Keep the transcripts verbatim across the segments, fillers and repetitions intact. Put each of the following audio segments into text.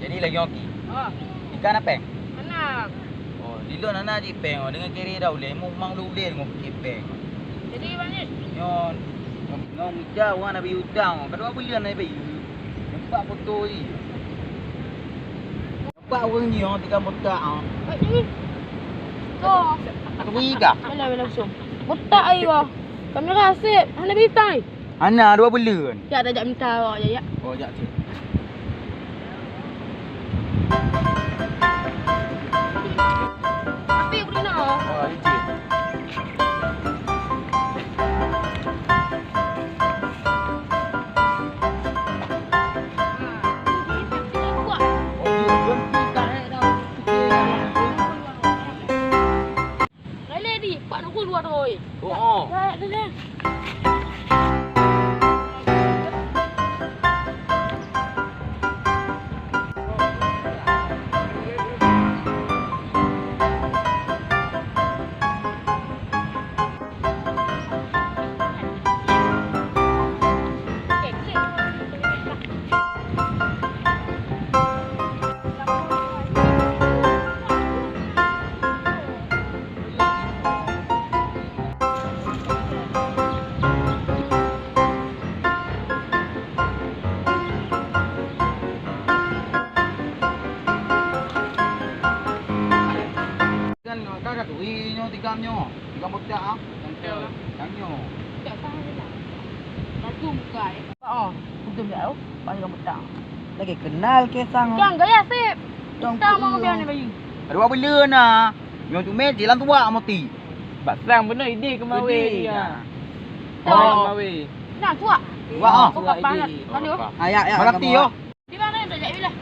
Jadi lagèe nyoe ki. Oh. Ikan apa? Mana? Oh, di lôn hana jipéng, oh, deungon kiri dah ulèe, memang ulèe deungon kiri péng. Jadi, Bang Yus? Nyoe, nyoe, nyoe mita ureueng na bayeue utang, kadua buleuen na bayeue. Nampak foto jih. Nampak ureueng nyoe tiga botak, ah. Baik ni. Ko. Aku beri kah? Alah, alah, langsung. Botak ai, wah. Kamera sip, hana bintang. Hana, dua buleuen. Jak dah jak minta awak je, ya. Oh, jak cit. Tapi aku nak. Oh, licin. Hai, Lady, pak nunggu luar, oi. Oh, oh. Dah, dah, dah. Kan ka, ka turi nyoe tikam nyoe. Tikam botak, ah. Yang ke, yang nyoe. Tak tahu lah. Bagus muka, eh. Oh, betul tak, oh? Pakai botak. Lagi kenal ke sang. Yang gaya sip. Dong tak mau biar ni bayu. Ada buleuen na. Nyoe tu meh jalan tuak mati. Bak sang beuna ide kemawe dia. Oh, kemawe. Nah, tuak. Wah, oh, tuak ide. Ayo. Ayak, ayak. Mengerti, yo. Di mana yang tak jadi lah?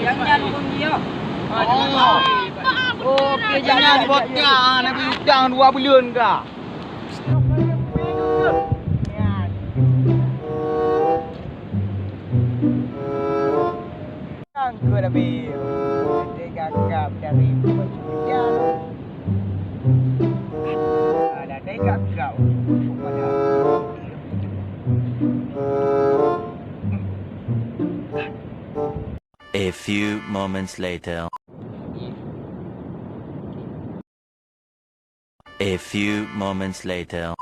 Nyang nyan pun nyoe. Oh. Oke, jangan buat nyan, Nabi utang dua buleuen ka. Angkut habis. Tega gap dari pecah. Ada tega gap. A few moments later. A few moments later.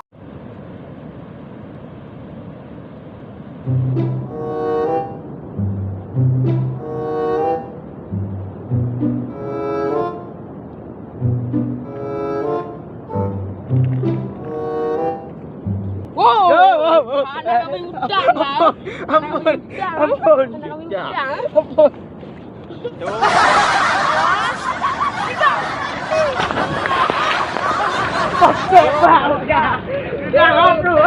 Wow. Anak kami udang, kan? Ampun, ampun, ampun. Ampun. Oke, Pak, udah. Udah, ngobrol.